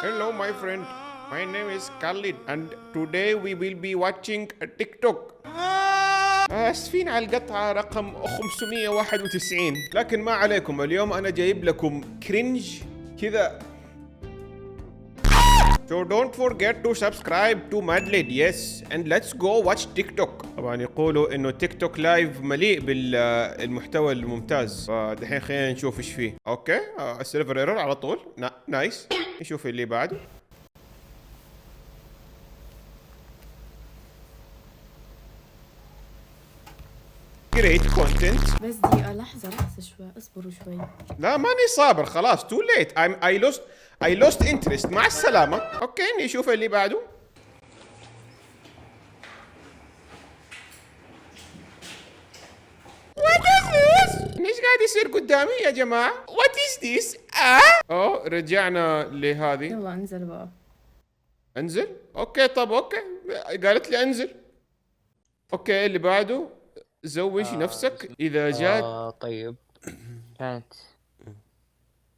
Hello my friend, my name is Khalid and today we will be watching a TikTok. آسفين على القطعة رقم 591، لكن ما عليكم، اليوم أنا جايب لكم cringe كذا. So don't forget to subscribe to Madlid, yes, and let's go watch TikTok. طبعا يقولوا انه TikTok live مليء بالمحتوى الممتاز، فدحين خلينا نشوف ايش فيه. okay، ال server error على طول، nice. نشوف اللي بعده. Great content. بس دقيقة، لحظة لحظة شوي، اصبروا شوي. لا ماني صابر، خلاص too late. I lost interest. مع السلامة. okay، نشوف اللي بعده. What is this؟ ايش قاعد يصير قدامي يا جماعة؟ What is this؟ اه اوه، رجعنا لهذه. يلا انزل بقى. انزل؟ okay، طب okay، قالت لي انزل. okay، اللي بعده، زوج نفسك اذا جات. طيب، كانت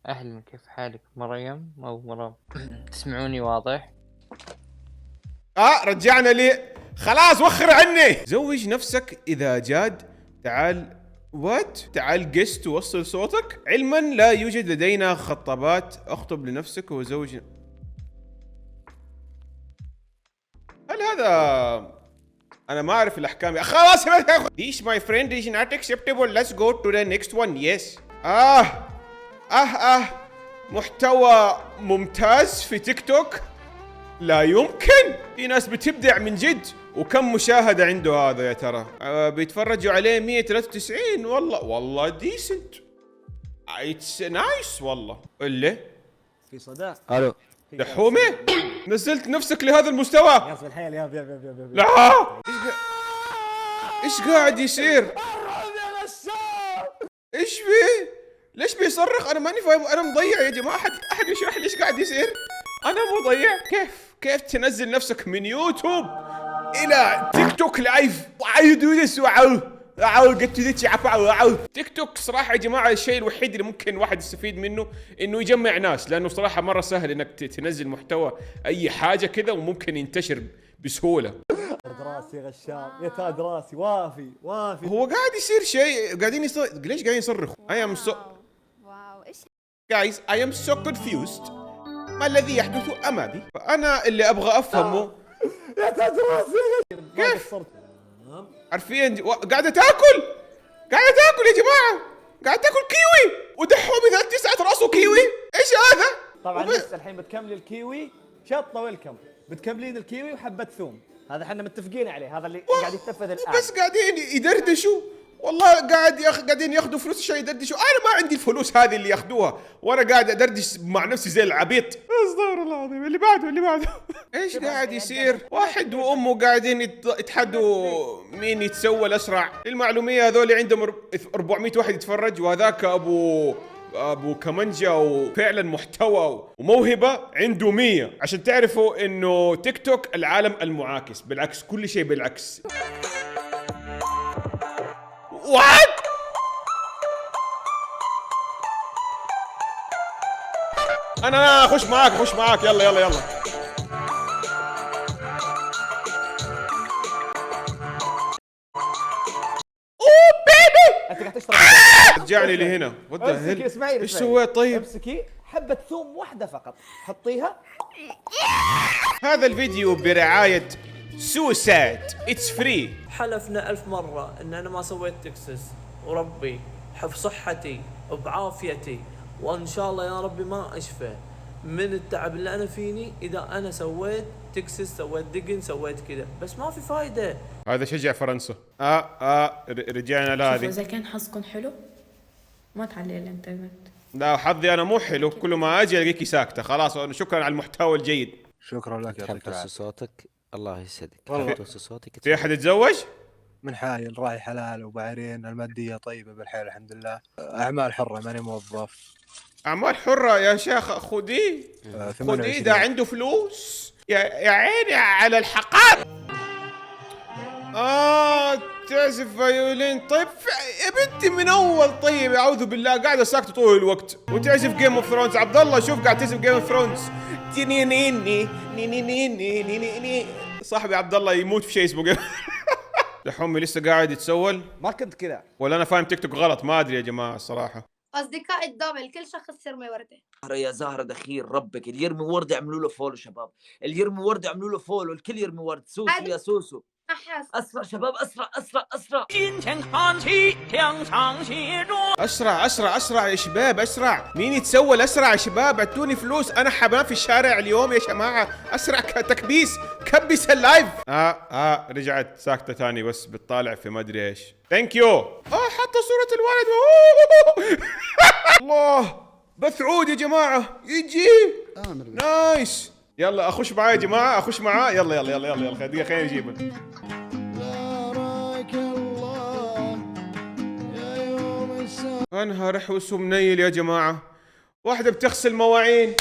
أهلا، كيف حالك مريم أو مرام؟ تسمعوني واضح؟ رجعنا لي، خلاص وخر عني. زوج نفسك اذا جاد، تعال what، تعال guest وصل صوتك. علما لا يوجد لدينا خطابات، اخطب لنفسك وزوج. هل هذا انا ما اعرف الاحكام، خلاص. This my friend is not acceptable. Let's go to the next one. Yes. اه محتوى ممتاز في تيك توك، لا يمكن، في ناس بتبدع من جد. وكم مشاهدة عنده هذا يا ترى؟ بيتفرجوا عليه 193. والله والله decent، it's nice والله. اللي في صدى. الو. دحومي، نزلت نفسك لهذا المستوى؟ يا الحيل، yep yep yep yep. لا، ايش قاعد يصير؟ ايش فيه؟ ليش بيصرخ؟ انا ماني فاهم، انا مضيع يا جماعه. احد يشرح لي ايش قاعد يصير؟ انا مضيع. كيف تنزل نفسك من يوتيوب الى تيك توك live؟ Why you do this؟ wow get to this. تيك توك صراحة يا جماعة الشيء الوحيد اللي ممكن واحد يستفيد منه انه يجمع ناس، لانه صراحة مرة سهل انك تنزل محتوى اي حاجة كذا وممكن ينتشر بسهولة. تاج راسي غشام، يا تاج راسي، وافي وافي. هو قاعد يصير شيء، قاعدين يصير، ليش قاعدين يصرخوا؟ I am so wow، ايش guys، I am so confused. ما الذي يحدث امامي؟ فانا اللي ابغى افهمه يا تاج راسي. كيف؟ قصرت. حرفيا قاعدة تاكل، قاعدة تاكل يا جماعة، قاعدة تاكل كيوي، ودحومي 3 9 راسه كيوي. ايش هذا؟ طبعا لسه الحين بتكملي الكيوي، شطه welcome، بتكملين الكيوي وحبه ثوم، هذا احنا متفقين عليه، هذا اللي قاعد يتنفذ الان. بس قاعدين يدردشوا والله، قاعدين ياخذوا فلوس عشان يدردشوا. انا ما عندي الفلوس هذه اللي ياخذوها، وانا قاعد ادردش مع نفسي زي العبيط. استغفر الله العظيم. اللي بعده، اللي بعده. ايش قاعد يصير؟ واحد وامه قاعدين يتحدوا مين يتسول اسرع. للمعلوميه هذول عندهم 400 واحد يتفرج، وهذاك ابو كمنجة وفعلا محتوى وموهبة عنده 100. عشان تعرفوا انه تيك توك العالم المعاكس، بالعكس، كل شيء بالعكس. What؟ انا اخش معاك، اخش معاك، يلا يلا يلا. oh baby. انت قاعد تشرب. رجعني لهنا. What the امسكي، hell؟ اسمعيني. ايش اسمعيني. سويت طيب؟ امسكي حبه ثوم واحده فقط، حطيها. هذا الفيديو برعاية سوسات، it's free. حلفنا ألف مرة إن أنا ما سويت تكسس، وربي حف صحتي بعافيتي، وإن شاء الله يا ربي ما أشفى من التعب اللي أنا فيني إذا أنا سويت تكسس، سويت دقن، سويت كذا، بس ما في فايدة. هذا شجع فرنسا. رجعنا شوفوا، لهذه. اذا كان حظكم حلو ما تعلي الانترنت. لا، حظي انا مو حلو، كل ما اجي الاقيكي ساكته. خلاص، شكرا على المحتوى الجيد. شكرا لك، تحب يعطيك توصل العافيه. صوتك؟ الله يسعدك. والله. تحب توصل صوتك؟ في احد يتزوج؟ من حايل، راعي حلال وبعرين، الماديه طيبه بالحيل الحمد لله، اعمال حره، ماني موظف. اعمال حره يا شيخ، خذيه. خذيه. 28. ده عنده فلوس، يا عيني على الحقار. تعزف violin. طيب يا بنتي من اول، طيب اعوذ بالله، قاعدة ساكته طول الوقت وتعزف Game of Thrones. عبد الله شوف قاعد تعزف Game of Thrones. تيني ني ني ني ني ني ني ني ني ني. صاحبي عبد الله يموت في شيء اسمه Game. دحومي لسه قاعد يتسول ما كنت كذا. ولا انا فاهم تيك توك غلط؟ ما ادري يا جماعة الصراحة. أصدقاء ال double، كل شخص يرمي وردة. زهرة يا زهرة، دخيل ربك، اللي يرمي ورد اعملوا له follow. شباب، اللي يرمي ورد اعملوا له follow، الكل يرمي ورد. سوسو يا سوسو. أحس. اسرع شباب، اسرع اسرع اسرع. اسرع اسرع اسرع يا شباب، اسرع. مين يتسول؟ اسرع يا شباب، اعطوني فلوس، انا حبان في الشارع اليوم يا جماعة. اسرع، تكبيس، كبس ال live. رجعت ساكته ثاني، بس بتطالع في ما ادري ايش. thank you. حاطه صوره الوالد. الله، بث عود يا جماعة، يجي nice. يلا اخش معاه يا جماعة، اخش معاه. يلا يلا يلا يلا يلا، دقيقة خليني اجيبه. انهار احوس ومنيل يا جماعة. واحدة بتغسل مواعين،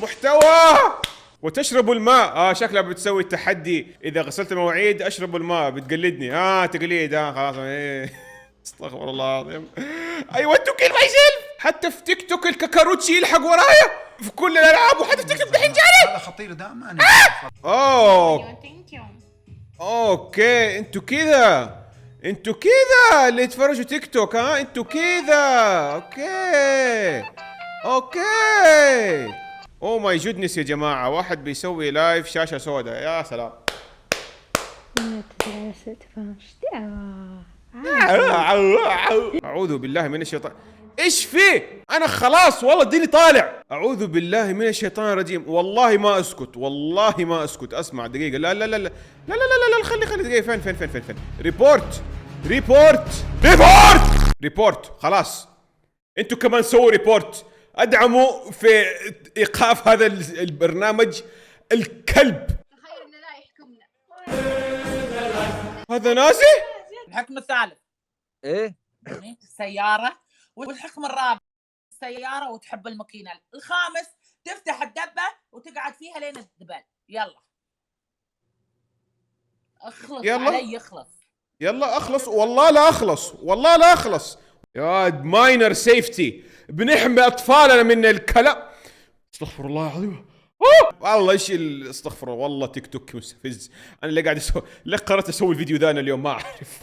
محتوى، وتشرب الماء. شكلها بتسوي التحدي، اذا غسلت المواعيد اشرب الماء. بتقلدني، تقليد. خلاص، ايه، استغفر الله العظيم. I want to kill myself. حتى في تيك توك الكاكاروتشي يلحق ورايا في كل الالعاب، وحتى في تيك توك دحين جاني. هذا خطير دائما. اوه okay، انتوا كذا، انتوا كذا اللي يتفرجوا تيك توك. ها، انتوا كذا. okay، oh my goodness يا جماعة، واحد بيسوي live شاشة سوداء، يا سلام. اعوذ بالله من الشيطان، ايش فيه؟ انا خلاص والله اديني طالع. اعوذ بالله من الشيطان الرجيم، والله ما اسكت، والله ما اسكت. اسمع دقيقة، لا لا لا لا لا لا لا لا، خلي خلي دقيقة. فين فين فين فين فين؟ report report report report. خلاص انتوا كمان سووا report، ادعموا في ايقاف هذا البرنامج الكلب. تخيل إنه لا يحكمنا. هذا نازي. الحكم الثالث. ايه. السيارة. والحكم الرابع، السيارة وتحب الماكينة. الخامس، تفتح الدبة وتقعد فيها لين الدبل. يلا اخلص. يلا. علي اخلص. يلا اخلص، والله لا اخلص، والله لا اخلص. يا minor safety، بنحمي اطفالنا من الكلام. استغفر الله العظيم. أوه! والله ايش استغفر الله، والله تيك توك مستفز. انا اللي قاعد اسوي، ليه قررت اسوي الفيديو ذا انا اليوم؟ ما اعرف.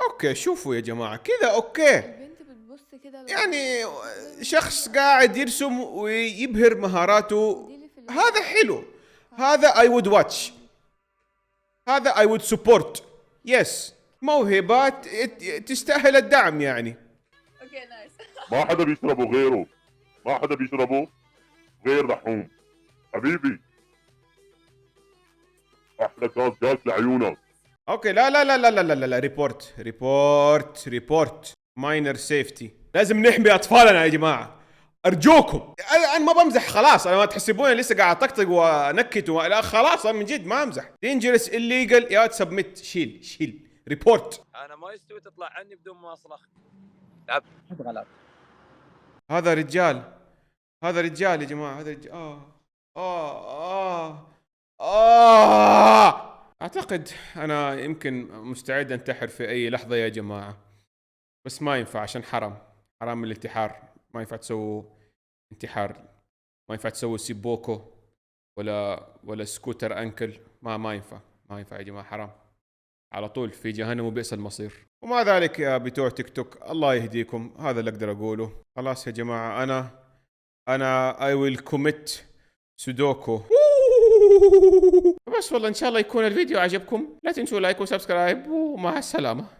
okay شوفوا يا جماعة كذا، okay. البنت بتبص كده. يعني شخص قاعد يرسم ويبهر مهاراته، هذا حلو، هذا I would watch، هذا I would support، yes. موهبات تستاهل الدعم يعني. okay nice. ما حدا بيشربه غيره، ما حدا بيشربه غير دحوم حبيبي. احلى كاس جاك لعيونك. okay، لا لا لا لا لا لا لا، report report report. minor safety، لازم نحمي اطفالنا يا جماعة، ارجوكم. انا ما بمزح، خلاص، انا ما تحسبوني لسه قاعد اطقطق وانكت لا خلاص، انا من جد ما امزح. dangerous، illegal، يا submit، شيل شيل، report. انا ما يستوي تطلع عني بدون ما اصرخ. غلط. هذا رجال، هذا رجال يا جماعة، هذا رجال. آه أعتقد أنا يمكن مستعد أنتحر في أي لحظة يا جماعة، بس ما ينفع عشان حرام، حرام الانتحار، ما ينفع تسووا انتحار، ما ينفع تسووا seppuku ولا scooter uncle، ما ينفع، ما ينفع يا جماعة، حرام، على طول في جهنم وبئس المصير. ومع ذلك يا بتوع تيك توك الله يهديكم، هذا اللي اقدر اقوله. خلاص يا جماعة، انا I will commit سودوكو. بس والله ان شاء الله يكون الفيديو عجبكم، لا تنسوا like و subscribe ومع السلامة.